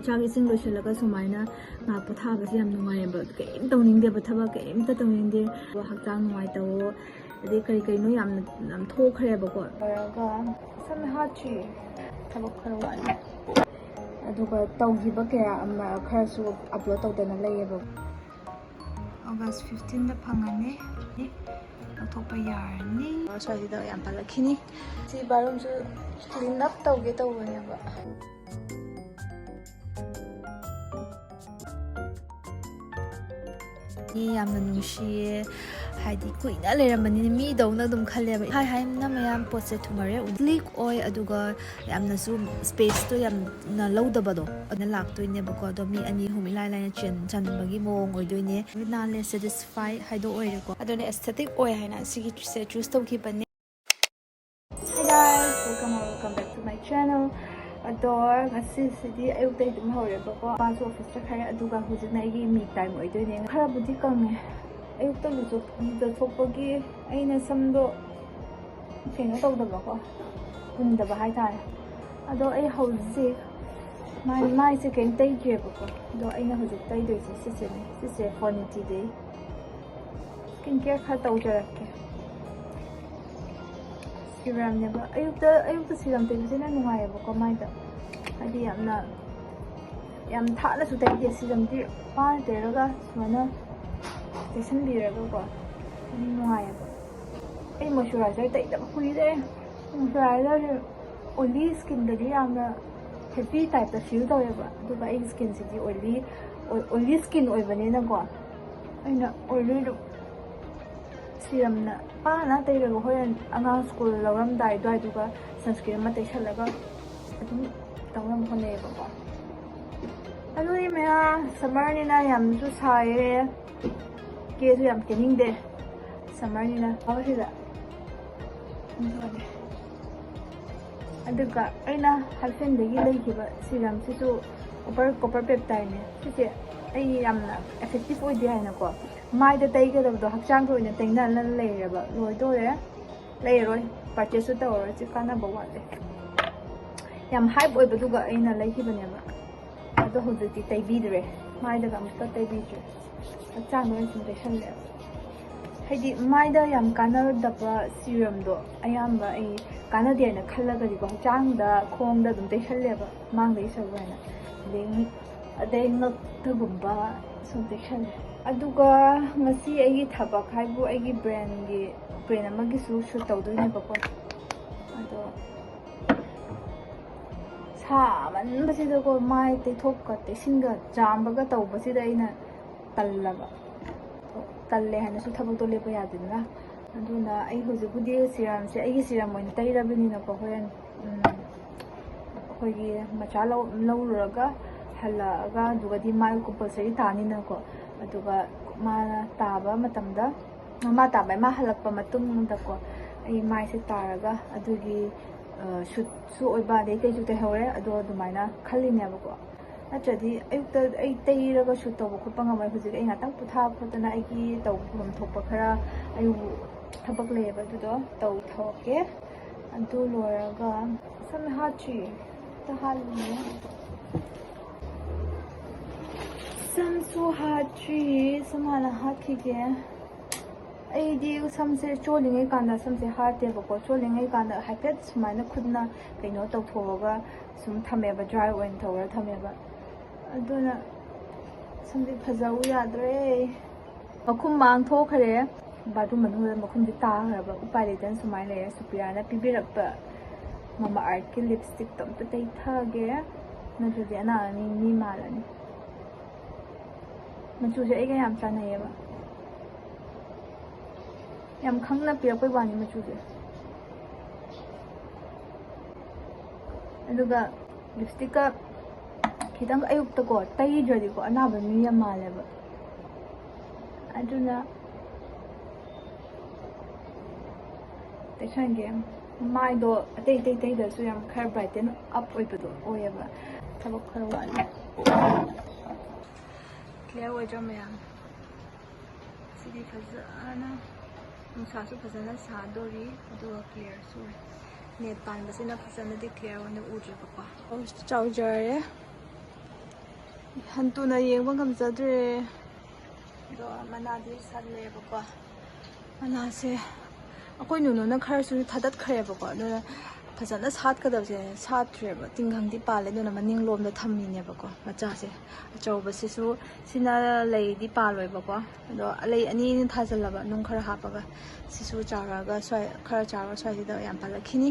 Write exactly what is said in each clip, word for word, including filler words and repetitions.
ꯆꯥꯛ ꯏꯁꯤꯡ ꯂꯣꯏꯁꯤꯜꯂꯒ ꯁꯨꯃꯥꯏꯅ ꯉꯥꯏꯍꯥꯛ ꯄꯣꯊꯥꯕꯁꯦ ꯌꯥꯝ ꯅꯨꯡꯉꯥꯏꯌꯦꯕ꯫ ꯀꯩꯝ ꯇꯧꯅꯤꯡꯗꯦꯕ, ꯊꯕꯛ ꯀꯩꯝꯇ ꯇꯧꯅꯤꯡꯗꯦ꯫ ꯑꯗꯣ ꯍꯛꯆꯥꯡ ꯅꯨꯡꯉꯥꯏꯇꯧꯋꯣ, ꯑꯗꯩ ꯀꯔꯤ ꯀꯩꯅꯣ ꯌꯥꯝꯅ, ꯌꯥꯝ ꯊꯣꯛꯈ꯭ꯔꯦꯕꯀꯣ꯫ ꯇꯧꯔꯒ ꯁꯝꯅ ꯍꯥꯠꯇ꯭ꯔꯤ, ꯊꯕꯛ ꯈꯔ ꯋꯥꯠꯂꯤ꯫ ꯑꯗꯨꯒ ꯇꯧꯈꯤꯕ ꯀꯌꯥ ꯑꯃ ꯈꯔꯁꯨ ꯑꯞꯂꯣꯗ ꯇꯧꯗꯅ ꯂꯩꯌꯦꯕ꯫ ꯑꯣꯒꯁ ꯐꯤꯐꯇꯤꯟꯗ ꯐꯪꯉꯅꯤ꯫ ꯂꯧꯊꯣꯛꯄ ꯌꯥꯔꯅꯤ꯫ ꯁ꯭ꯋꯥꯏꯁꯤꯗ ꯌꯥꯝ ꯄꯥꯜꯂꯛꯈꯤꯅꯤ꯫ ꯁꯤ ꯕꯥꯠꯔꯨꯝꯁꯨ ꯀ꯭ꯂꯤꯟ ꯑꯞ ꯇꯧꯒꯦ ꯇꯧꯕꯅꯦꯕ꯫ ꯌꯥꯝꯅ ꯅꯨꯡꯁꯤꯌꯦ꯫ ꯍꯥꯏꯗꯤ ꯀꯨꯏꯅ ꯂꯩꯔꯝꯕꯅꯤꯅ ꯃꯤꯗꯧꯅ ꯑꯗꯨꯝ ꯈꯜꯂꯦꯕ꯫ ꯍꯥꯏ ꯍꯥꯏꯅ ꯃꯌꯥꯝ ꯄꯣꯠꯁꯦ ꯊꯨꯃꯔꯦ꯫ ꯁ꯭ꯂꯤꯛ ꯑꯣꯏ, ꯑꯗꯨꯒ ꯌꯥꯝꯅꯁꯨ ꯁ꯭ꯄꯦꯁꯇꯣ ꯌꯥꯝꯅ ꯂꯧꯗꯕꯗꯣ ꯑꯗꯨꯅ ꯂꯥꯛꯇꯣꯏꯅꯦꯕꯀꯣ꯫ ꯑꯗꯣ ꯃꯤ ꯑꯅꯤ ꯑꯍꯨꯝ ꯏꯂꯥꯏ ꯂꯥꯏꯅ ꯆꯟ-, ꯆꯟꯕꯒꯤ ꯃꯑꯣꯡ ꯑꯣꯏꯗꯣꯏꯅꯦ꯫ ꯅꯥꯜꯂꯦ, ꯁꯦꯇꯤꯁꯐꯥꯏ ꯍꯥꯏꯗꯣ ꯑꯣꯏꯔꯦꯀꯣ꯫ ꯑꯗꯨꯅ ꯑꯦꯁꯊꯦꯇꯤꯛ ꯑꯣꯏ ꯍꯥꯏꯅ ꯁꯤꯒꯤꯁꯦ ꯆꯨꯁ ꯇꯧꯈꯤꯕꯅꯦ꯫ Hey guys, welcome or welcome back to my channel. ꯑꯗꯣ ꯉꯁꯤꯁꯤꯗꯤ ꯑꯌꯨꯛꯇꯩ ꯑꯗꯨꯝ ꯍꯧꯔꯦꯕꯀꯣ꯫ ꯃꯥꯁꯨ ꯑꯣꯐꯤꯁ ꯆꯠꯈ꯭ꯔꯦ, ꯑꯗꯨꯒ ꯍꯧꯖꯤꯛꯅ ꯑꯩꯒꯤ ꯃꯤ ꯇꯥꯏꯝ ꯑꯣꯏꯗꯣꯏꯅꯦ꯫ ꯈꯔꯕꯨꯗꯤ ꯀꯪꯉꯦ, ꯑꯌꯨꯛꯇ ꯂꯨꯖꯊꯣꯛ-, ꯂꯨꯖꯊꯣꯛꯄꯒꯤ ꯑꯩꯅ ꯁꯝꯗꯣ ꯀꯩꯅꯣ ꯇꯧꯗꯕꯀꯣ, ꯍꯨꯟꯗꯕ ꯍꯥꯏꯇꯥꯔꯦ꯫ ꯑꯗꯣ ꯑꯩ ꯍꯧꯖꯤꯛ ꯃꯥꯏ-, ꯃꯥꯏꯁꯦ ꯀꯩꯝ ꯇꯩꯗ꯭ꯔꯦꯕꯀꯣ꯫ ꯑꯗꯣ ꯑꯩꯅ ꯍꯧꯖꯤꯛ ꯇꯩꯗꯣꯏꯁꯦ ꯁꯤꯁꯤꯅꯦ, ꯁꯤꯁꯦ Fornity ꯗꯩ ꯁ꯭ꯀꯤꯟ ꯀꯦꯌꯔ ꯈꯔ ꯇꯧꯖꯔꯛꯀꯦ꯫ ꯁꯤꯔꯝꯅꯦꯕ꯫ ꯑꯌꯨꯛꯇ, ꯑꯌꯨꯛꯇ ꯁꯤꯔꯝ ꯇꯩꯕꯁꯤꯅ ꯅꯨꯡꯉꯥꯏꯌꯦꯕꯀꯣ ꯃꯥꯏꯗ꯫ ꯍꯥꯏꯗꯤ ꯌꯥꯝꯅ, ꯌꯥꯝ ꯊꯥꯅꯁꯨ ꯇꯩꯗꯦ꯫ ꯁꯤꯔꯝꯗꯤ ꯄꯥꯅ ꯇꯩꯔꯒ ꯁꯨꯃꯥꯏꯅ ꯇꯩꯁꯟꯕꯤꯔꯒꯀꯣ ꯑꯗꯨꯝ ꯅꯨꯡꯉꯥꯏꯌꯦꯕ꯫ ꯑꯩ ꯃꯣꯏꯆꯔꯥꯏꯖꯔ ꯇꯩꯗꯕ ꯀꯨꯏꯔꯦ꯫ ꯃꯣꯏꯆꯔꯥꯏꯖꯔꯁꯦ ꯑꯣꯏꯂꯤ ꯁ꯭ꯀꯤꯟꯗꯗꯤ ꯌꯥꯝꯅ ꯍꯦꯄꯤ ꯇꯥꯏꯞꯇ ꯐꯤꯜ ꯇꯧꯋꯦꯕ, ꯑꯗꯨꯒ ꯑꯩꯒꯤ ꯁ꯭ꯀꯤꯟꯁꯤꯗꯤ ꯑꯣꯏꯂꯤ, ꯑꯣꯏꯂꯤ ꯁ꯭ꯀꯤꯟ ꯑꯣꯏꯕꯅꯤꯅꯀꯣ, ꯑꯩꯅ ꯑꯣꯏꯂꯤꯗꯣ ꯁꯤꯔꯝꯅ ꯄꯥꯅ ꯇꯩꯔꯒ ꯍꯣꯔꯦꯟ ꯑꯉꯥꯡ ꯁ꯭ꯀꯨꯜ ꯂꯧꯔꯝꯗꯥꯏ ꯑꯗꯨꯋꯥꯏꯗꯨꯒ ꯁꯟꯁꯀ꯭ꯔꯤꯟ ꯑꯃ ꯇꯩꯁꯜꯂꯒ ꯑꯗꯨꯝ ꯇꯧꯅꯕ ꯍꯣꯠꯅꯩꯌꯦꯕꯀꯣ꯫ ꯑꯗꯨꯗꯤ ꯃꯌꯥꯝ ꯁꯝꯃꯔꯅꯤꯅ ꯌꯥꯝꯅꯁꯨ ꯁꯥꯏꯌꯦ, ꯀꯦꯁꯨ ꯌꯥꯝ ꯀꯦꯅꯤꯡꯗꯦ ꯁꯝꯃꯔꯅꯤꯅ꯫ ꯁꯤꯗ ꯑꯗꯨꯒ ꯑꯩꯅ ꯍꯥꯏꯐꯦꯟꯗꯒꯤ ꯂꯩꯈꯤꯕ ꯁꯤꯔꯝꯁꯤꯁꯨ ꯀꯣꯄꯔ, ꯀꯣꯄꯔ ꯄꯦꯞꯇꯥꯏꯅꯦ꯫ ꯁꯤꯁꯦ ꯑꯩ ꯌꯥꯝꯅ ꯏꯐꯦꯛꯇꯤꯞ ꯑꯣꯏꯗꯦ ꯍꯥꯏꯅꯀꯣ, ꯃꯥꯏꯗ ꯇꯩꯒꯗꯕꯗꯣ ꯍꯛꯆꯥꯡꯒꯤ ꯑꯣꯏꯅ ꯇꯩꯅꯅ ꯂꯩꯔꯦꯕ꯫ ꯂꯣꯏꯗꯣꯔꯦ, ꯂꯩꯔꯔꯣꯏ, ꯄꯔꯆꯦꯁꯁꯨ ꯇꯧꯔꯔꯣꯏ꯫ ꯁꯤ ꯀꯥꯟꯅꯕ ꯋꯥꯠꯂꯦ꯫ ꯌꯥꯝ ꯍꯥꯏꯞ ꯑꯣꯏꯕꯗꯨꯒ ꯑꯩꯅ ꯂꯩꯈꯤꯕꯅꯦꯕ꯫ ꯑꯗꯣ ꯍꯧꯖꯤꯛꯇꯤ ꯇꯩꯕꯤꯗ꯭ꯔꯦ, ꯃꯥꯏꯗꯒ ꯑꯃꯨꯛꯀ ꯇꯩꯕꯤꯗ꯭ꯔꯦ, ꯍꯛꯆꯥꯡꯗ ꯑꯣꯏꯅ ꯁꯨꯝ ꯇꯩꯁꯜꯂꯦꯕ꯫ ꯍꯥꯏꯗꯤ ꯃꯥꯏꯗ ꯌꯥꯝ ꯀꯥꯟꯅꯗꯕ ꯁꯤꯔꯝꯗꯣ ꯑꯌꯥꯝꯕ ꯑꯩ ꯀꯥꯟꯅꯗꯦ ꯍꯥꯏꯅ ꯈꯜꯂꯒꯗꯤꯀꯣ, ꯍꯛꯆꯥꯡꯗ, ꯈꯣꯡꯗ ꯑꯗꯨꯝ ꯇꯩꯁꯜꯂꯦꯕ, ꯃꯥꯡꯗ ꯏꯁꯧ ꯍꯥꯏꯅ꯫ ꯑꯗꯩ ꯉꯛ-, ꯑꯗꯩ ꯉꯛꯇꯒꯨꯝꯕ ꯁꯨꯝ ꯇꯩꯁꯜꯂꯦ꯫ ꯑꯗꯨꯒ ꯉꯁꯤ ꯑꯩꯒꯤ ꯊꯕꯛ ꯍꯥꯏꯕꯨ ꯑꯩꯒꯤ ꯕ꯭ꯔꯦꯟꯒꯤ, ꯕ꯭ꯔꯦꯟ ꯑꯃꯒꯤꯁꯨ ꯁꯨꯠ ꯇꯧꯗꯣꯏꯅꯦꯕꯀꯣ꯫ ꯑꯗꯣ ꯁꯥꯃꯟꯕꯁꯤꯗꯀꯣ, ꯃꯥꯏ ꯇꯩꯊꯣꯛꯀ ꯇꯩꯁꯤꯟꯒ ꯆꯥꯝꯕꯒ ꯇꯧꯕꯁꯤꯗ ꯑꯩꯅ ꯇꯜꯂꯕ꯫ ꯇꯜꯂꯦ ꯍꯥꯏꯅꯁꯨ ꯊꯕꯛꯇꯣ ꯂꯦꯞꯄ ꯌꯥꯗꯦꯗꯅ꯫ ꯑꯗꯨꯅ ꯑꯩ ꯍꯧꯖꯤꯛꯄꯨꯗꯤ ꯁꯤꯔꯝꯁꯦ ꯑꯩꯒꯤ ꯁꯤꯔꯝ ꯑꯣꯏꯅ ꯇꯩꯔꯕꯅꯤꯅꯀꯣ, ꯍꯣꯔꯦꯟ, ꯎꯝ, ꯑꯩꯈꯣꯏꯒꯤ ꯃꯆꯥ ꯂꯧ-, ꯂꯧꯔꯨꯔꯒ ꯍꯜꯂꯛꯑꯒ ꯑꯗꯨꯒꯗꯤ ꯃꯥꯏ ꯀꯝꯄꯜꯁꯔꯤ ꯇꯥꯅꯤꯅꯀꯣ꯫ ꯑꯗꯨꯒ ꯃꯥꯅ ꯇꯥꯕ ꯃꯇꯝꯗ, ꯃꯥ ꯇꯥꯕ, ꯃꯥ ꯍꯜꯂꯛꯄ ꯃꯇꯨꯡꯗꯀꯣ, ꯑꯩ ꯃꯥꯏꯁꯦ ꯇꯥꯔꯒ ꯑꯗꯨꯒꯤ, ꯑ, ꯁꯨꯠꯁꯨ ꯑꯣꯏꯕ, ꯑꯗꯩ ꯇꯩꯁꯨ ꯇꯩꯍꯧꯔꯦ꯫ ꯑꯗꯣ ꯑꯗꯨꯃꯥꯏꯅ ꯈꯜꯂꯤꯅꯦꯕꯀꯣ꯫ ꯅꯠꯇ꯭ꯔꯗꯤ ꯑꯌꯨꯛꯇ ꯑꯩ ꯇꯩꯔꯒ ꯁꯨꯠ ꯇꯧꯕ ꯈꯣꯠꯄ ꯉꯝꯃꯣꯏ꯫ ꯍꯧꯖꯤꯛ ꯑꯩ ꯉꯥꯛꯇꯪ ꯄꯣꯊꯥ ꯈꯣꯠꯇꯅ ꯑꯩꯒꯤ ꯇꯧꯐꯝ ꯊꯣꯛꯄ ꯈꯔ, ꯑꯩꯕꯨ ꯊꯕꯛ ꯂꯩꯌꯦꯕ, ꯑꯗꯨꯗꯣ ꯇꯧꯊꯣꯛꯀꯦ꯫ ꯑꯗꯨ ꯂꯣꯏꯔꯒ ꯁꯝ ꯍꯥꯠꯇ꯭ꯔꯤ, ꯑꯝꯇ ꯍꯥꯠꯂꯨꯒꯦ꯫ ꯁꯝꯁꯨ ꯍꯥꯠꯇ꯭ꯔꯤ, ꯁꯝ ꯍꯥꯟꯅ ꯍꯥꯠꯈꯤꯒꯦ꯫ ꯑꯩꯗꯤ ꯁꯝꯁꯦ ꯆꯣꯠꯂꯤꯉꯩ ꯀꯥꯟꯗ ꯁꯝꯁꯦ ꯍꯥꯠꯇꯦꯕꯀꯣ꯫ ꯆꯣꯠꯂꯤꯉꯩ ꯀꯥꯟꯗ ꯍꯥꯏꯐꯦꯠ ꯁꯨꯃꯥꯏꯅ ꯈꯨꯠꯅ ꯀꯩꯅꯣ ꯇꯧꯊꯣꯛꯑꯒ ꯁꯨꯝ ꯊꯝꯃꯦꯕ, ꯗ꯭ꯔꯥꯏ ꯑꯣꯏꯅ ꯇꯧꯔ ꯊꯝꯃꯦꯕ꯫ ꯑꯗꯨꯅ ꯁꯝꯁꯦ ꯐꯖꯧ ꯌꯥꯗ꯭ꯔꯦ꯫ ꯃꯈꯨꯝ ꯃꯥꯡꯊꯣꯛꯈ꯭ꯔꯦ꯫ ꯕꯥꯠꯔꯨꯝ ꯃꯅꯨꯡꯗ ꯃꯈꯨꯝꯁꯦ ꯇꯥꯈ꯭ꯔꯕ꯫ ꯎꯄꯥꯏ ꯂꯩꯇꯅ ꯁꯨꯃꯥꯏꯅ ꯂꯩꯔꯦ꯫ ꯁꯨꯄ꯭ꯔꯤꯌꯥꯅ ꯄꯤꯕꯤꯔꯛꯄ ꯃꯃꯥ ꯑꯥꯔꯠꯀꯤ ꯂꯤꯞꯁꯇꯤꯛꯇꯣ ꯑꯝꯇ ꯇꯩꯊꯒꯦ, ꯅꯠꯇ꯭ꯔꯗꯤ ꯑꯅꯥꯕ ꯃꯤ, ꯃꯤ ꯃꯥꯜꯂꯅꯤ꯫ ꯃꯆꯨꯁꯦ ꯑꯩꯒ ꯌꯥꯝ ꯆꯥꯟꯅꯩꯌꯦꯕ꯫ ꯌꯥꯝ ꯈꯪꯅ ꯄꯤꯔꯛꯄꯩ ꯋꯥꯅꯤ ꯃꯆꯨꯁꯦ꯫ ꯑꯗꯨꯒ ꯂꯤꯞꯁꯇꯤꯛꯀ ꯈꯤꯇꯪ ꯑꯌꯨꯛꯇꯀꯣ ꯇꯩꯗ꯭ꯔꯗꯤꯀꯣ ꯑꯅꯥꯕ ꯃꯤ ꯌꯥꯝ ꯃꯥꯜꯂꯦꯕ꯫ ꯑꯗꯨꯅ ꯇꯩꯁꯟꯒꯦ꯫ ꯃꯥꯏꯗꯣ ꯑꯇꯩ ꯑꯇꯩ ꯇꯩꯗ꯭ꯔꯁꯨ ꯌꯥꯝ ꯈꯔ ꯕ꯭ꯔꯥꯏꯇꯟ ꯑꯞ ꯑꯣꯏꯕꯗꯣ ꯑꯣꯏꯌꯦꯕ꯫ ꯊꯕꯛ ꯈꯔ ꯋꯥꯠꯂꯤ꯫ ꯀ꯭ꯂꯤꯌꯥꯔ ꯑꯣꯏꯗ꯭ꯔꯣ ꯃꯌꯥꯝ? ꯁꯤꯗꯤ ꯐꯖꯅ, ꯅꯨꯡꯁꯥꯁꯨ ꯐꯖꯅ ꯁꯥꯗꯣꯔꯤ, ꯑꯗꯨꯒ ꯀ꯭ꯂꯤꯌꯥꯔꯁꯨ ꯑꯣꯏ꯫ ꯅꯦꯠ ꯄꯥꯟꯕꯁꯤꯅ ꯐꯖꯅꯗꯤ ꯀ꯭ꯂꯤꯌꯥꯔ ꯑꯣꯏꯅ ꯎꯗ꯭ꯔꯦꯕꯀꯣ꯫ ꯆꯥꯎꯖꯔꯦ꯫ ꯍꯟꯇꯨꯅ ꯌꯦꯡꯕ ꯉꯝꯖꯗ꯭ꯔꯦ꯫ ꯑꯗꯣ ꯃꯅꯥꯗꯤ ꯁꯥꯠꯂꯦꯕꯀꯣ꯫ ꯃꯅꯥꯁꯦ ꯑꯩꯈꯣꯏ ꯅꯨꯅꯨꯅ ꯈꯔꯁꯨ ꯊꯥꯗꯠꯈ꯭ꯔꯦꯕꯀꯣ, ꯑꯗꯨꯅ ꯐꯖꯅ ꯁꯥꯠꯀꯗꯕꯁꯦ ꯁꯥꯠꯇ꯭ꯔꯦꯕ꯫ ꯇꯤꯡꯈꯪꯗꯤ ꯄꯥꯜꯂꯦ, ꯑꯗꯨꯅ ꯃꯅꯤꯡꯂꯣꯝꯗ ꯊꯝꯃꯤꯅꯦꯕꯀꯣ꯫ ꯃꯆꯥꯁꯦ ꯑꯆꯧꯕꯁꯤꯁꯨ ꯁꯤꯅ ꯂꯩꯗꯤ ꯄꯥꯜꯂꯣꯏꯕꯀꯣ꯫ ꯑꯗꯣ ꯂꯩ ꯑꯅꯤ ꯑꯩꯅ ꯊꯥꯖꯤꯜꯂꯕ, ꯅꯨꯡ ꯈꯔ ꯍꯥꯞꯄꯒ꯫ ꯁꯤꯁꯨ ꯆꯥꯎꯔꯛꯑꯒ ꯁ꯭ꯋꯥꯏ, ꯈꯔ ꯆꯥꯎꯔꯒ ꯁ꯭ꯋꯥꯏꯁꯤꯗ ꯌꯥꯝ ꯄꯥꯜꯂꯛꯈꯤꯅꯤ꯫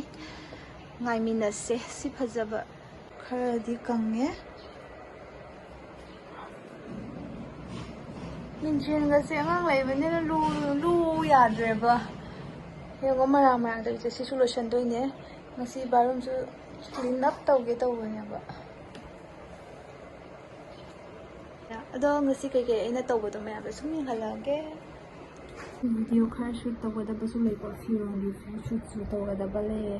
ꯉꯥꯏꯃꯤꯟꯅꯁꯦ꯫ ꯁꯤ ꯐꯖꯕ ꯈꯔꯗꯤ ꯀꯪꯉꯦ꯫ ꯃꯤꯡꯁꯦꯟꯒꯁꯦ ꯑꯉꯥꯡ ꯂꯩꯕꯅꯤꯅ ꯂꯨ, ꯂꯨ ꯌꯥꯗ꯭ꯔꯦꯕ꯫ ꯌꯦꯡꯉꯣ, ꯃꯔꯥꯡ ꯃꯔꯥꯡ ꯇꯧꯔꯤꯁꯦ꯫ ꯁꯤꯁꯨ ꯂꯣꯏꯁꯟꯗꯣꯏꯅꯦ꯫ ꯉꯁꯤ ꯕꯥꯠꯔꯨꯝꯁꯨ clean up ꯇꯧꯒꯦ ꯇꯧꯕꯅꯦꯕ꯫ ꯑꯗꯣ ꯉꯁꯤ ꯀꯩꯀꯩ ꯑꯩꯅ ꯇꯧꯕꯗꯣ ꯃꯌꯥꯝꯗꯣ ꯁꯨꯝ ꯌꯦꯡꯍꯜꯂꯛꯑꯒꯦ꯫ ꯚꯤꯗꯤꯑꯣ ꯈꯔ ꯁꯨꯠ ꯇꯧꯒꯗꯕꯁꯨ ꯂꯩꯀꯣ, ꯐꯤꯔꯣꯜꯒꯤ ꯁꯨꯠꯁꯨ ꯇꯧꯒꯗꯕ ꯂꯩꯌꯦ꯫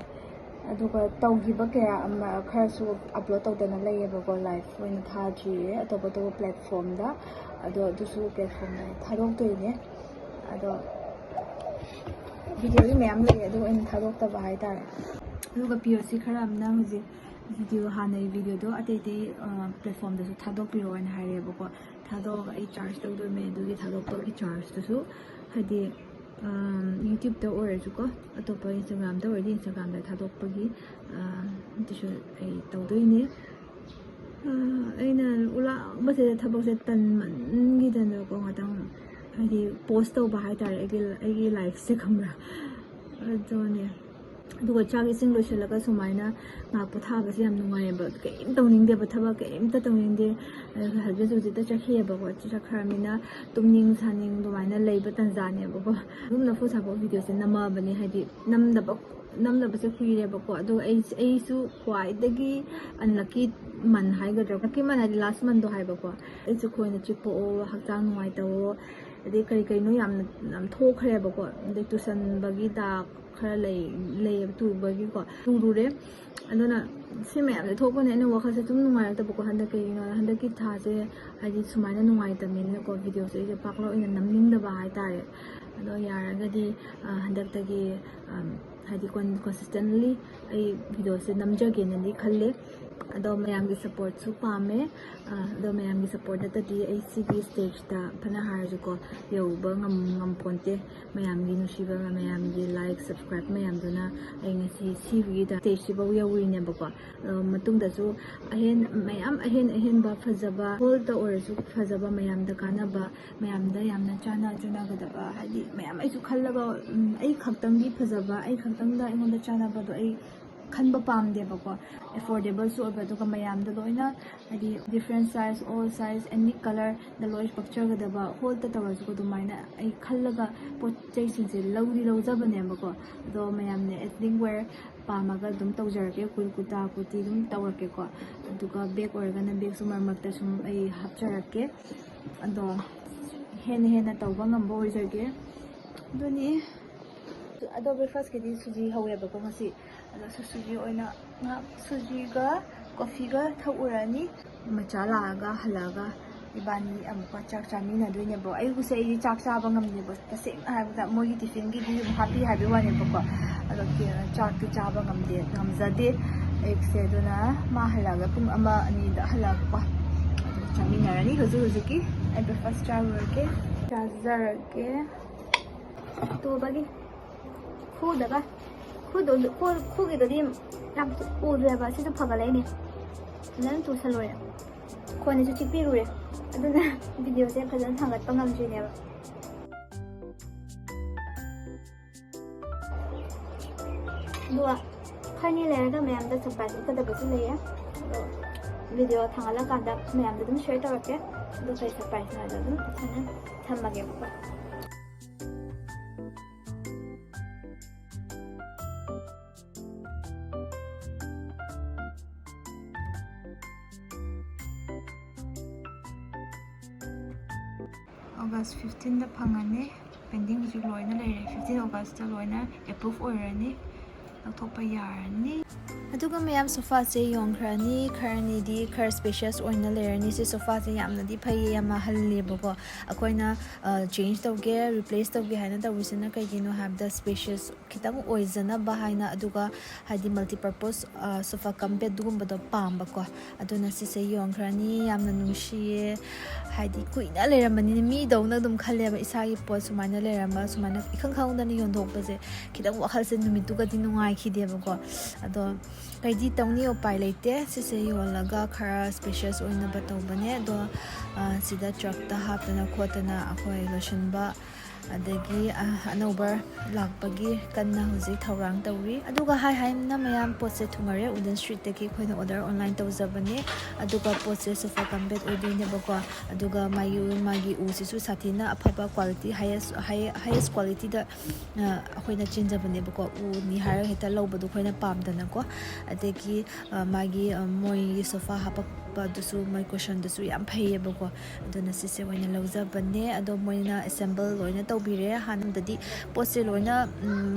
ꯑꯗꯨꯒ ꯇꯧꯈꯤꯕ ꯀꯌꯥ ꯑꯃ ꯈꯔꯁꯨ ꯑꯞꯂꯣꯗ ꯇꯧꯗꯅ ꯂꯩꯌꯦꯕꯀꯣ, ꯂꯥꯏꯐ ꯑꯣꯏꯅ ꯊꯥꯗ꯭ꯔꯤꯌꯦ ꯑꯇꯣꯞ ꯑꯇꯣꯞꯄ ꯄ꯭ꯂꯦꯠꯐꯣꯝꯗ꯫ ꯑꯗꯣ ꯑꯗꯨꯁꯨ ꯄ꯭ꯂꯦꯠꯐꯣꯝꯗ ꯊꯥꯗꯣꯛꯇꯣꯏꯅꯦ꯫ ꯑꯗꯣ ꯚꯤꯗꯤꯑꯣꯗꯤ ꯃꯌꯥꯝ ꯂꯩꯌꯦ, ꯑꯗꯨ ꯑꯩꯅ ꯊꯥꯗꯣꯛꯇꯕ ꯍꯥꯏꯇꯥꯔꯦ꯫ ꯑꯗꯨꯒ ꯄꯤ ꯑꯣ ꯁꯤ ꯈꯔ ꯑꯃꯅ ꯍꯧꯖꯤꯛ ꯚꯤꯗꯤꯑꯣ, ꯍꯥꯟꯅꯒꯤ ꯚꯤꯗꯤꯑꯣꯗꯣ ꯑꯇꯩ ꯑꯇꯩ ꯄ꯭ꯂꯦꯠꯐꯣꯝꯗꯁꯨ ꯊꯥꯗꯣꯛꯄꯤꯔꯛꯑꯣꯅ ꯍꯥꯏꯔꯦꯕꯀꯣ꯫ ꯊꯥꯗꯣꯛꯑꯒ ꯑꯩ ꯆꯥꯔꯖ ꯇꯧꯗꯣꯏꯅꯦ꯫ ꯑꯗꯨꯒꯤ ꯊꯥꯗꯣꯛꯄꯒꯤ ꯆꯥꯔꯖꯇꯨꯁꯨ ꯍꯥꯏꯗꯤ ꯌꯨꯇ꯭ꯌꯨꯕꯇ ꯑꯣꯏꯔꯁꯨꯀꯣ, ꯑꯇꯣꯞꯄ ꯏꯟꯁꯇꯥꯒ꯭ꯔꯥꯝꯗ ꯑꯣꯏꯔꯗꯤ ꯏꯟꯁꯇꯥꯒ꯭ꯔꯥꯝꯗ ꯊꯥꯗꯣꯛꯄꯒꯤ ꯑꯗꯨꯁꯨ ꯑꯩ ꯇꯧꯗꯣꯏꯅꯦ꯫ ꯑꯩꯅ ꯎꯂꯥꯡꯕꯁꯤꯗ ꯊꯕꯛꯁꯦ ꯇꯟꯃꯟꯈꯤꯗꯅꯀꯣ, ꯉꯥꯛꯇꯪ ꯍꯥꯏꯗꯤ ꯄꯣꯁ ꯇꯧꯕ ꯍꯥꯏꯇꯥꯔꯦ ꯑꯩꯒꯤ, ꯑꯩꯒꯤ ꯂꯥꯏꯐꯁꯦ, ꯈꯪꯕ꯭ꯔꯥ? ꯑꯗꯨꯅꯦ꯫ ꯑꯗꯨꯒ ꯆꯥꯛ ꯏꯁꯤꯡ ꯂꯣꯏꯁꯤꯜꯂꯒ ꯁꯨꯃꯥꯏꯅ ꯉꯥꯏꯍꯥꯛ ꯄꯣꯊꯥꯕꯁꯦ ꯌꯥꯝ ꯅꯨꯡꯉꯥꯏꯌꯦꯕ꯫ ꯀꯩꯝ ꯇꯧꯅꯤꯡꯗꯦꯕ, ꯊꯕꯛ ꯀꯩꯝꯇ ꯇꯧꯅꯤꯡꯗꯦ꯫ ꯑꯗꯨꯒ ꯍꯧꯖꯤꯛ ꯍꯧꯖꯤꯛꯇ ꯆꯠꯈꯤꯑꯕꯀꯣ꯫ ꯆꯠꯈ꯭ꯔꯃꯤꯅ ꯇꯨꯝꯅꯤꯡ ꯁꯥꯅꯤꯡ ꯑꯗꯨꯃꯥꯏꯅ ꯂꯩꯕ ꯇꯟꯖꯥꯅꯦꯕꯀꯣ꯫ ꯑꯗꯨꯝ ꯂꯐꯨ ꯁꯥꯕ ꯚꯤꯗꯤꯑꯣꯁꯦ ꯅꯝꯃꯛꯑꯕꯅꯦ, ꯍꯥꯏꯗꯤ ꯅꯝꯗꯕ, ꯅꯝꯗꯕꯁꯦ ꯀꯨꯏꯔꯦꯕꯀꯣ꯫ ꯑꯗꯨꯒ ꯑꯩ, ꯑꯩꯁꯨ ꯈ꯭ꯋꯥꯏꯗꯒꯤ unlucky month ꯍꯥꯏꯒꯗ꯭ꯔꯥ, lucky month ꯍꯥꯏꯗꯤ last monthꯗꯣ ꯍꯥꯏꯕꯀꯣ꯫ ꯑꯩꯁꯨ ꯈꯣꯏꯅ ꯆꯤꯛꯄꯑꯣ, ꯍꯛꯆꯥꯡ ꯅꯨꯡꯉꯥꯏꯇꯕꯑꯣ, ꯑꯗꯩ ꯀꯔꯤ ꯀꯩꯅꯣ ꯌꯥꯝꯅ, ꯌꯥꯝ ꯊꯣꯛꯈ꯭ꯔꯦꯕꯀꯣ꯫ ꯑꯗꯩ ꯇꯨꯁꯟꯕꯒꯤ ꯗꯥꯛ ꯈꯔ ꯂꯩ, ꯂꯩꯌꯦꯕ, ꯇꯨꯕꯒꯤꯀꯣ꯫ ꯇꯨꯔꯨꯔꯦ꯫ ꯑꯗꯨꯅ ꯁꯤ ꯃꯌꯥꯝꯁꯦ ꯊꯣꯛꯄꯅꯦ ꯑꯩꯅ ꯋꯥꯈꯜꯁꯦ ꯁꯨꯝ ꯅꯨꯡꯉꯥꯏꯔꯛꯇꯕꯀꯣ꯫ ꯍꯟꯗꯛ ꯀꯩꯒꯤꯅꯣ, ꯍꯟꯗꯛꯀꯤ ꯊꯥꯁꯦ ꯍꯥꯏꯗꯤ ꯁꯨꯃꯥꯏꯅ ꯅꯨꯡꯉꯥꯏꯇꯕꯅꯤꯅꯀꯣ, ꯚꯤꯗꯤꯑꯣꯁꯦ ꯑꯩꯁꯦ ꯄꯥꯛꯂ ꯑꯣꯏꯅ ꯅꯝꯅꯤꯡꯗꯕ ꯍꯥꯏꯇꯥꯔꯦ꯫ ꯑꯗꯣ ꯌꯥꯔꯒꯗꯤ, ꯑ, ꯍꯟꯗꯛꯇꯒꯤ, ꯑꯝ, ꯍꯥꯏꯗꯤ ꯀꯣꯟ-, consistently ꯑꯩ ꯚꯤꯗꯤꯑꯣꯁꯦ ꯅꯝꯖꯒꯦꯅꯗꯤ ꯈꯜꯂꯦ꯫ ꯑꯗꯣ ꯃꯌꯥꯝꯒꯤ ꯁꯞꯄꯣꯔꯠꯁꯨ ꯄꯥꯝꯃꯦ꯫ ꯑꯗꯣ ꯃꯌꯥꯝꯒꯤ ꯁꯞꯄꯣꯔꯠ ꯅꯠꯇꯗꯤ ꯑꯩ ꯁꯤꯒꯤ ꯁ꯭ꯇꯦꯖꯇ ꯐꯅ ꯍꯥꯏꯔꯁꯨꯀꯣ, ꯌꯧꯕ ꯉꯝ ꯉꯝꯄꯣꯟꯇꯦ꯫ ꯃꯌꯥꯝꯒꯤ ꯅꯨꯡꯁꯤꯕ, ꯃꯌꯥꯝꯒꯤ ꯂꯥꯏꯛ, ꯁꯕꯁꯀ꯭ꯔꯥꯏꯕ ꯃꯌꯥꯝꯗꯨꯅ ꯑꯩ ꯉꯁꯤ ꯁꯤꯒꯤꯗ ꯁ꯭ꯇꯦꯖꯁꯤꯐꯥꯎ ꯌꯧꯔꯤꯅꯦꯕꯀꯣ꯫ ꯑꯗꯣ ꯃꯇꯨꯡꯗꯁꯨ ꯑꯍꯦꯟ ꯃꯌꯥꯝ ꯑꯍꯦꯟ ꯑꯍꯦꯟꯕ ꯐꯖꯕ, ꯍꯣꯜꯗ ꯑꯣꯏꯔꯁꯨ ꯐꯖꯕ, ꯃꯌꯥꯝꯗ ꯀꯥꯟꯅꯕ, ꯃꯌꯥꯝꯗ ꯌꯥꯝꯅ ꯆꯥꯟꯅ ꯆꯨꯅꯒꯗꯕ, ꯍꯥꯏꯗꯤ ꯃꯌꯥꯝ ꯑꯩꯁꯨ ꯈꯜꯂꯒ, ꯎꯝ, ꯑꯩ ꯈꯛꯇꯪꯒꯤ ꯐꯖꯕ, ꯑꯩ ꯈꯛꯇꯪꯗ ꯑꯩꯉꯣꯟꯗ ꯆꯥꯟꯅꯕꯗꯣ ꯑꯩ ꯈꯟꯕ ꯄꯥꯝꯗꯦꯕꯀꯣ꯫ ꯑꯦꯐꯣꯔꯗꯦꯕꯜꯁꯨ ꯑꯣꯏꯕ, ꯑꯗꯨꯒ ꯃꯌꯥꯝꯗ ꯂꯣꯏꯅ, ꯍꯥꯏꯗꯤ different size, all size, any colorꯗ ꯂꯣꯏ ꯄꯛꯆꯒꯗꯕ, ꯍꯣꯜꯗ ꯇꯧꯔꯁꯨ ꯑꯗꯨꯃꯥꯏꯅ ꯑꯩ ꯈꯜꯂꯒ ꯄꯣꯠ ꯆꯩꯁꯤꯡꯁꯦ ꯂꯧꯗꯤ ꯂꯧꯖꯕꯅꯦꯕꯀꯣ꯫ ꯑꯗꯣ ꯃꯌꯥꯝꯅ ethnic wear ꯄꯥꯝꯃꯒ ꯑꯗꯨꯝ ꯇꯧꯖꯔꯛꯀꯦ, ꯀꯨꯔ ꯀꯨꯔꯇꯥ ꯀꯨꯔꯇꯤ ꯑꯗꯨꯝ ꯇꯧꯔꯛꯀꯦꯀꯣ꯫ ꯑꯗꯨꯒ ꯕꯦꯒ ꯑꯣꯏꯔꯒꯅ ꯕꯦꯒꯁꯨ ꯃꯔꯛ ꯃꯔꯛꯇ ꯁꯨꯝ ꯑꯩ ꯍꯥꯞꯆꯔꯛꯀꯦ꯫ ꯑꯗꯣ ꯍꯦꯟꯅ ꯍꯦꯟꯅ ꯇꯧꯕ ꯉꯝꯕ ꯑꯣꯏꯖꯒꯦ꯫ ꯑꯗꯨꯅꯤ꯫ ꯑꯗꯣ ꯕ꯭ꯔꯦꯛꯐꯥꯁꯀꯤꯗꯤ ꯁꯨꯖꯤ ꯍꯧꯋꯦꯕꯀꯣ ꯉꯁꯤ꯫ ꯑꯗꯣ ꯁꯨ- ꯁꯨꯖꯤ ꯑꯣꯏꯅ ꯉꯥ-, ꯁꯨꯖꯤꯒ ꯀꯣꯐꯤꯒ ꯊꯛꯎꯔꯅꯤ꯫ ꯃꯆꯥ ꯂꯥꯛꯑꯒ, ꯍꯜꯂꯛꯑꯒ ꯏꯕꯥꯅꯤ ꯑꯃꯨꯛꯀ ꯆꯥꯛ ꯆꯥꯃꯤꯟꯅꯗꯣꯏꯅꯦꯕ꯫ ꯑꯌꯨꯛꯁꯦ ꯑꯩꯗꯤ ꯆꯥꯛ ꯆꯥꯕ ꯉꯝꯗꯦꯕ, ꯇꯁꯦꯡꯅ ꯍꯥꯏꯔꯕꯗ꯫ ꯃꯣꯏꯒꯤ ꯇꯤꯐꯤꯟꯒꯤꯗꯤ ꯑꯗꯨꯝ ꯍꯥꯞꯄꯤ ꯍꯥꯏꯕꯒꯤ ꯋꯥꯅꯦꯕꯀꯣ꯫ ꯑꯗꯣ ꯀꯦ-, ꯆꯥꯛꯇꯤ ꯆꯥꯕ ꯉꯝꯗꯦ, ꯉꯝꯖꯗꯦ ꯑꯌꯨꯛꯁꯦ꯫ ꯑꯗꯨꯅ ꯃꯥ ꯍꯜꯂꯛꯑꯒ ꯄꯨꯡ ꯑꯃ ꯑꯅꯤꯗ ꯍꯜꯂꯛꯑꯒꯀꯣ, ꯑꯗꯨꯒ ꯆꯥꯃꯤꯟꯅꯔꯅꯤ꯫ ꯍꯧꯖꯤꯛ ꯍꯧꯖꯤꯛꯀꯤ ꯑꯩ ꯕ꯭ꯔꯦꯛꯐꯥꯁ ꯆꯥꯔꯨꯔꯒꯦ, ꯆꯥꯖꯔꯒꯦ꯫ ꯇꯨꯕꯒꯤ ꯈꯨꯗꯒ, ꯈꯨꯗꯣ, ꯈꯨ-, ꯈꯨꯒꯤꯗꯨꯗꯤ ꯌꯥꯝ ꯎꯗ꯭ꯔꯦꯕ, ꯁꯤꯁꯨ ꯐꯒꯠꯂꯛꯏꯅꯦ꯫ ꯐꯖꯅ ꯇꯨꯁꯜꯂꯨꯔꯦ, ꯈꯣꯟꯅꯤꯁꯨ ꯆꯤꯛꯄꯤꯔꯨꯔꯦ, ꯑꯗꯨꯅ ꯚꯤꯗꯤꯑꯣꯁꯦ ꯐꯖꯅ ꯊꯥꯡꯒꯠꯄ ꯉꯝꯗ꯭ꯔꯤꯅꯦꯕ꯫ ꯑꯗꯨꯒ ꯈꯔꯅꯤ ꯂꯩꯔꯒ ꯃꯌꯥꯝꯗ ꯁꯔꯄ꯭ꯔꯥꯏꯖ ꯎꯠꯀꯗꯕꯁꯨ ꯂꯩꯌꯦ꯫ ꯑꯗꯣ ꯚꯤꯗꯤꯑꯣ ꯊꯥꯡꯒꯠꯂꯀꯥꯟꯗ ꯃꯌꯥꯝꯗ ꯑꯗꯨꯝ ꯁꯤꯌꯔ ꯇꯧꯔꯛꯀꯦ꯫ ꯑꯗꯣ ꯀꯩ ꯁꯔꯄ꯭ꯔꯥꯏꯖꯅꯣ ꯍꯥꯏꯗꯣ ꯑꯗꯨꯝ ꯁꯨꯃꯥꯏꯅ ꯊꯝꯃꯒꯦꯕꯀꯣ꯫ ꯑꯣꯒꯁ ꯐꯤꯐꯇꯤꯟꯗ ꯐꯪꯉꯅꯤ꯫ ꯄꯦꯟꯗꯤꯡ ꯍꯧꯖꯤꯛ ꯂꯣꯏꯅ ꯂꯩꯔꯦ꯫ ꯐꯤꯐꯇꯤꯟ ꯑꯣꯒꯁꯇ ꯂꯣꯏꯅ ꯑꯦꯄ꯭ꯔꯨꯚ ꯑꯣꯏꯔꯅꯤ, ꯂꯧꯊꯣꯛꯄ ꯌꯥꯔꯅꯤ꯫ ꯑꯗꯨꯒ ꯃꯌꯥꯝ, ꯁꯣꯐꯥꯁꯦ ꯌꯣꯟꯈ꯭ꯔꯅꯤ꯫ ꯈꯔꯅꯤꯗꯤ ꯈꯔ spacious ꯑꯣꯏꯅ ꯂꯩꯔꯅꯤ꯫ ꯁꯤ ꯁꯣꯐꯥꯁꯦ ꯌꯥꯝꯅꯗꯤ ꯐꯩꯌꯦ, ꯌꯥꯝ ꯍꯜꯂꯦꯕꯀꯣ꯫ ꯑꯩꯈꯣꯏꯅ change ꯇꯧꯒꯦ, replace ꯇꯧꯒꯦ ꯍꯥꯏꯅ ꯇꯧꯔꯤꯁꯤꯅ ꯀꯩꯒꯤꯅꯣ ꯍꯥꯏꯕꯗ spacious ꯈꯤꯇꯪ ꯑꯣꯏꯖꯅꯕ ꯍꯥꯏꯅ, ꯑꯗꯨꯒ ꯍꯥꯏꯗꯤ multi purpose sofa cum bed ꯑꯗꯨꯒꯨꯝꯕꯗꯣ ꯄꯥꯝꯕꯀꯣ꯫ ꯑꯗꯨꯅ ꯁꯤꯁꯦ ꯌꯣꯟꯈ꯭ꯔꯅꯤ꯫ ꯌꯥꯝꯅ ꯅꯨꯡꯁꯤꯌꯦ, ꯍꯥꯏꯗꯤ ꯀꯨꯏꯅ ꯂꯩꯔꯝꯕꯅꯤꯅ ꯃꯤꯗꯧꯅ ꯑꯗꯨꯝ ꯈꯜꯂꯦꯕ꯫ ꯏꯁꯥꯒꯤ ꯄꯣꯠ ꯁꯨꯃꯥꯏꯅ ꯂꯩꯔꯝꯕ, ꯁꯨꯃꯥꯏꯅ ꯏꯈꯪ ꯈꯪꯍꯧꯗꯅ ꯌꯣꯟꯊꯣꯛꯄꯁꯦ ꯈꯤꯇꯪ ꯋꯥꯈꯜꯁꯦ ꯅꯨꯃꯤꯠꯇꯨꯒꯗꯤ ꯅꯨꯡꯉꯥꯏꯈꯤꯗꯦꯕꯀꯣ꯫ ꯑꯗꯣ ꯀꯩꯗꯤ ꯇꯧꯅꯤ, ꯎꯄꯥꯏ ꯂꯩꯇꯦ꯫ ꯁꯤꯁꯦ ꯌꯣꯜꯂꯒ ꯈꯔ spacious ꯑꯣꯏꯅꯕ ꯇꯧꯕꯅꯦ꯫ ꯑꯗꯣ ꯁꯤꯗ truckꯇ ꯍꯥꯞꯇꯅ ꯈꯣꯠꯇꯅ ꯑꯩꯈꯣꯏ ꯂꯣꯏꯁꯤꯟꯕ, ꯑꯗꯒꯤ ꯑꯅꯧꯕ ꯂꯥꯛꯄꯒꯤ ꯀꯟꯅ ꯍꯧꯖꯤꯛ ꯊꯧꯔꯥꯡ ꯇꯧꯔꯤ꯫ ꯑꯗꯨꯒ ꯍꯥꯏ ꯍꯥꯏꯅ ꯃꯌꯥꯝ, ꯄꯣꯠꯁꯦ ꯊꯨꯡꯉꯔꯦ꯫ Wooden Streetꯇꯒꯤ ꯑꯩꯈꯣꯏꯅ order online ꯇꯧꯖꯕꯅꯦ꯫ ꯑꯗꯨꯒ ꯄꯣꯠꯁꯦ sofa cum bed ꯑꯣꯏꯗꯣꯏꯅꯦꯕꯀꯣ꯫ ꯑꯗꯨꯒ ꯃꯥꯒꯤ ꯃꯥꯒꯤ ꯎꯁꯤꯁꯨ ꯁꯥꯊꯤꯅ ꯑꯐꯕ quality, highest highest qualityꯗ ꯑꯩꯈꯣꯏꯅ ꯆꯦꯟꯖꯕꯅꯦꯕꯀꯣ꯫ ꯎꯅꯤ ꯍꯥꯏꯔꯒ ꯍꯦꯛꯇ ꯂꯧꯕꯗꯣ ꯑꯩꯈꯣꯏꯅ ꯄꯥꯝꯗꯅꯀꯣ꯫ ꯑꯗꯒꯤ ꯃꯥꯒꯤ ꯃꯣꯏꯒꯤ sofa ꯍꯥꯄꯛꯄꯗꯨꯁꯨ, ꯃꯣꯏ cushionꯗꯨꯁꯨ ꯌꯥꯝ ꯐꯩꯌꯦꯕꯀꯣ꯫ ꯑꯗꯨꯅ ꯁꯤꯁꯦ ꯑꯣꯏꯅ ꯂꯧꯖꯕꯅꯦ꯫ ꯑꯗꯣ ꯃꯣꯏꯅ assemble ꯂꯣꯏꯅ ꯇꯧꯕꯤꯔꯦ꯫ ꯍꯥꯟꯅꯗꯤ ꯄꯣꯠꯁꯦ ꯂꯣꯏꯅ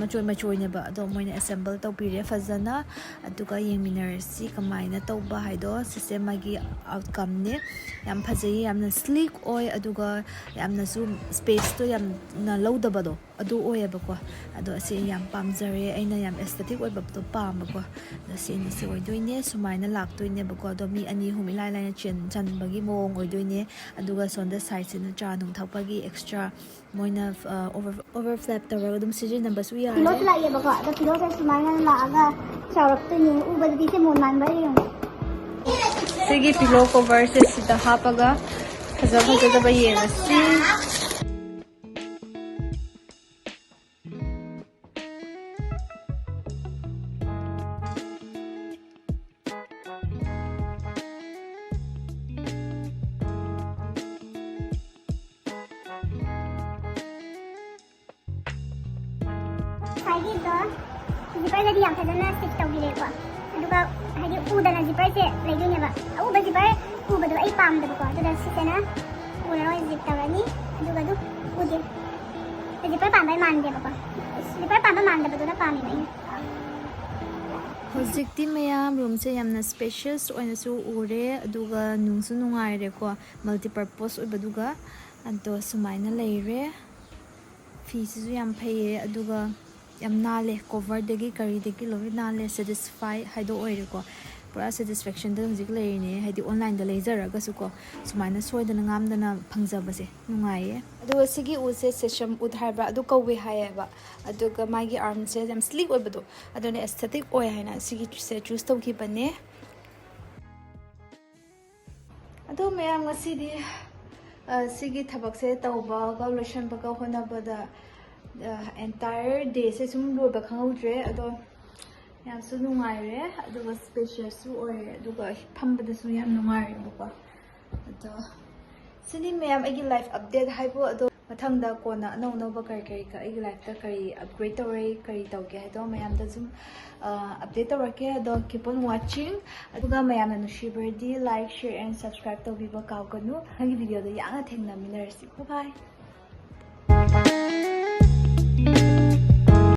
ꯃꯆꯣꯏ ꯃꯆꯣꯏꯅꯦꯕ, ꯑꯗꯣ ꯃꯣꯏꯅ assemble ꯇꯧꯕꯤꯔꯦ ꯐꯖꯅ꯫ ꯑꯗꯨꯒ ꯌꯦꯡꯃꯤꯟꯅꯔꯁꯤ ꯀꯃꯥꯏꯅ ꯇꯧꯕ ꯍꯥꯏꯗꯣ꯫ ꯁꯤꯁꯦ ꯃꯥꯒꯤ outcomeꯅꯦ꯫ ꯌꯥꯝ ꯐꯖꯩ, ꯌꯥꯝꯅ sleek ꯑꯣꯏ, ꯑꯗꯨꯒ ꯌꯥꯝꯅꯁꯨ spaceꯇꯣ ꯌꯥꯝꯅ ꯂꯧꯗꯕꯗꯣ ꯑꯗꯨ ꯑꯣꯏꯌꯦꯕꯀꯣ꯫ ꯑꯗꯣ ꯑꯁꯤ ꯑꯩ ꯌꯥꯝ ꯄꯥꯝꯖꯔꯦ, ꯑꯩꯅ ꯌꯥꯝ aesthetic ꯑꯣꯏꯕꯗꯣ ꯄꯥꯝꯕꯀꯣ꯫ ꯑꯗꯣ ꯁꯤ ꯑꯅꯤꯁꯤ ꯑꯣꯏꯗꯣꯏꯅꯦ꯫ ꯁꯨꯃꯥꯏꯅ ꯂꯥꯛꯇꯣꯏꯅꯦꯕꯀꯣ꯫ ꯑꯗꯣ ꯃꯤ ꯑꯅꯤ ꯑꯍꯨꯝ ꯏꯂꯥꯏ ꯂꯥꯏꯅ ꯆꯟ ꯆꯟꯕꯒꯤ ꯃꯑꯣꯡ ꯑꯣꯏꯗꯣꯏꯅꯦ꯫ ꯑꯗꯨꯒ ꯁꯣꯝꯗ sideꯁꯤꯅ ꯆꯥ ꯅꯨꯡ ꯊꯛꯄꯒꯤ extra ꯃꯣꯏꯅ over over flap ꯇꯧꯔꯒ ꯑꯗꯨꯝ ꯁꯤꯖꯤꯟꯅꯕꯁꯨ ꯌꯥꯔꯦ꯫ Pillowꯁꯨ ꯂꯥꯛꯑꯦꯕꯀꯣ꯫ ꯑꯗꯣ pillowꯁꯦ ꯁꯨꯃꯥꯏꯅ ꯂꯥꯛꯑꯒ ꯆꯥꯎꯔꯛꯇꯣꯏꯅꯦ꯫ ꯎꯕꯗꯗꯤ ꯁꯤ ꯃꯣꯟ ꯃꯥꯟꯕ꯭ꯔꯥ ꯌꯦꯡꯉꯣ꯫ ꯁꯤꯒꯤ pillow coverꯁꯦ ꯁꯤꯗ ꯍꯥꯞꯄꯒ ꯐꯖ ꯐꯖꯗꯕ ꯌꯦꯡꯉꯁꯤ꯫ ꯉꯁꯥꯏꯒꯤꯗꯣ zipperꯒꯗꯤ ꯌꯥꯝ ꯐꯖꯅ stitch ꯇꯧꯕꯤꯔꯦꯀꯣ꯫ ꯑꯗꯨꯒ ꯍꯥꯏꯗꯤ ꯎꯗꯅ zipperꯁꯦ ꯂꯩꯗꯣꯏꯅꯦꯕ꯫ ꯑꯎꯕ zipper ꯎꯕꯗꯣ ꯑꯩ ꯄꯥꯝꯗꯕꯀꯣ꯫ ꯑꯗꯨꯗ ꯁꯤꯁꯦꯅ ꯎꯔꯔꯣꯏ, zip ꯇꯧꯔꯅꯤ꯫ ꯑꯗꯨꯒ ꯑꯗꯨꯝ ꯎꯗꯦ, zipper ꯄꯥꯝꯕ ꯃꯥꯟꯗꯦꯕꯀꯣ꯫ Zipper ꯄꯥꯝꯕ ꯃꯥꯟꯗꯕꯗꯨꯅ ꯄꯥꯝꯃꯦꯕ ꯑꯩꯅ꯫ ꯍꯧꯖꯤꯛꯇꯤ ꯃꯌꯥꯝ ꯔꯨꯝꯁꯦ ꯌꯥꯝꯅ ꯁ꯭ꯄꯦꯁꯤꯌꯁ ꯑꯣꯏꯅꯁꯨ ꯎꯔꯦ, ꯑꯗꯨꯒ ꯅꯨꯡꯁꯨ ꯅꯨꯡꯉꯥꯏꯔꯦꯀꯣ, ꯃꯜꯇꯤꯄꯔꯄꯣꯁ ꯑꯣꯏꯕꯗꯨꯒ꯫ ꯑꯗꯣ ꯁꯨꯃꯥꯏꯅ ꯂꯩꯔꯦ꯫ ꯐꯤꯁꯤꯁꯨ ꯌꯥꯝ ꯐꯩꯌꯦ, ꯑꯗꯨꯒ ꯌꯥꯝ ꯅꯥꯜꯂꯦ, ꯀꯣꯚꯔꯗꯒꯤ ꯀꯔꯤꯗꯒꯤ ꯂꯣꯏ ꯅꯥꯜꯂꯦ꯫ ꯁꯦꯇꯤꯁꯐꯥꯏ ꯍꯥꯏꯗꯣ ꯑꯣꯏꯔꯦꯀꯣ, ꯄꯨꯔꯥ ꯁꯦꯇꯤꯁꯐꯦꯛꯁꯟꯗ ꯍꯧꯖꯤꯛ ꯂꯩꯔꯤꯅꯦ꯫ ꯍꯥꯏꯗꯤ ꯑꯣꯟꯂꯥꯏꯟꯗ ꯂꯩꯖꯔꯒꯁꯨꯀꯣ, ꯁꯨꯃꯥꯏꯅ ꯁꯣꯏꯗꯅ ꯉꯥꯝꯗꯅ ꯐꯪꯖꯕꯁꯦ ꯅꯨꯡꯉꯥꯏꯌꯦ꯫ ꯑꯗꯨꯒ ꯁꯤꯒꯤ ꯎꯁꯦ ꯁꯦꯁꯝ ꯎꯠ ꯍꯥꯏꯕ꯭ꯔꯥ, ꯑꯗꯨ ꯀꯧꯋꯦ ꯍꯥꯏꯌꯦꯕ꯫ ꯑꯗꯨꯒ ꯃꯥꯒꯤ ꯑꯥꯔꯝꯁꯦ ꯌꯥꯝ ꯁ꯭ꯂꯤꯛ ꯑꯣꯏꯕꯗꯣ, ꯑꯗꯨꯅ ꯑꯦꯁꯊꯦꯇꯤꯛ ꯑꯣꯏ ꯍꯥꯏꯅ ꯁꯤꯒꯤꯁꯦ ꯆꯨꯁ ꯇꯧꯈꯤꯕꯅꯦ꯫ ꯑꯗꯣ ꯃꯌꯥꯝ, ꯉꯁꯤꯗꯤ, ꯑ, ꯁꯤꯒꯤ ꯊꯕꯛꯁꯦ ꯇꯧꯕꯒ ꯂꯣꯏꯁꯤꯟꯕꯒ ꯍꯣꯠꯅꯕꯗ, ꯑ, ꯑꯦꯟꯇꯥꯌꯔ ꯗꯦꯁꯦ ꯁꯨꯝ ꯂꯣꯏꯕ ꯈꯪꯍꯧꯗ꯭ꯔꯦ꯫ ꯑꯗꯣ ꯌꯥꯝꯁꯨ ꯅꯨꯡꯉꯥꯏꯔꯦ, ꯑꯗꯨꯒ ꯁ꯭ꯄꯦꯁꯤꯌꯁꯁꯨ ꯑꯣꯏꯔꯦ, ꯑꯗꯨꯒ ꯐꯝꯕꯗꯁꯨ ꯌꯥꯝ ꯅꯨꯡꯉꯥꯏꯔꯦꯕꯀꯣ꯫ ꯑꯗꯣ ꯁꯤꯅꯤ ꯃꯌꯥꯝ ꯑꯩꯒꯤ ꯂꯥꯏꯐ ꯑꯞꯗꯦꯠ ꯍꯥꯏꯕꯨ꯫ ꯑꯗꯣ ꯃꯊꯪꯗ ꯀꯣꯟꯅ ꯑꯅꯧ ꯑꯅꯧꯕ ꯀꯔꯤ ꯀꯔꯤ ꯀ-, ꯑꯩꯒꯤ ꯂꯥꯏꯐꯇ ꯀꯔꯤ ꯑꯞꯒ꯭ꯔꯦꯗ ꯇꯧꯔꯦ, ꯀꯔꯤ ꯇꯧꯒꯦ ꯍꯥꯏꯗꯣ ꯃꯌꯥꯝꯗ ꯁꯨꯝ, ꯑ, ꯑꯞꯗꯦꯠ ꯇꯧꯔꯛꯀꯦ꯫ ꯑꯗꯣ keep on watching꯫ ꯑꯗꯨꯒ ꯃꯌꯥꯝꯅ ꯅꯨꯡꯁꯤꯕꯤꯔꯗꯤ like, share and subscribe ꯇꯧꯕꯤꯕ ꯀꯥꯎꯒꯅꯨ꯫ ꯃꯊꯪꯒꯤ ꯚꯤꯗꯤꯑꯣꯗ ꯌꯥꯝꯅ ꯊꯦꯡꯅꯃꯤꯟꯅꯔꯁꯤ꯫ Bye bye꯫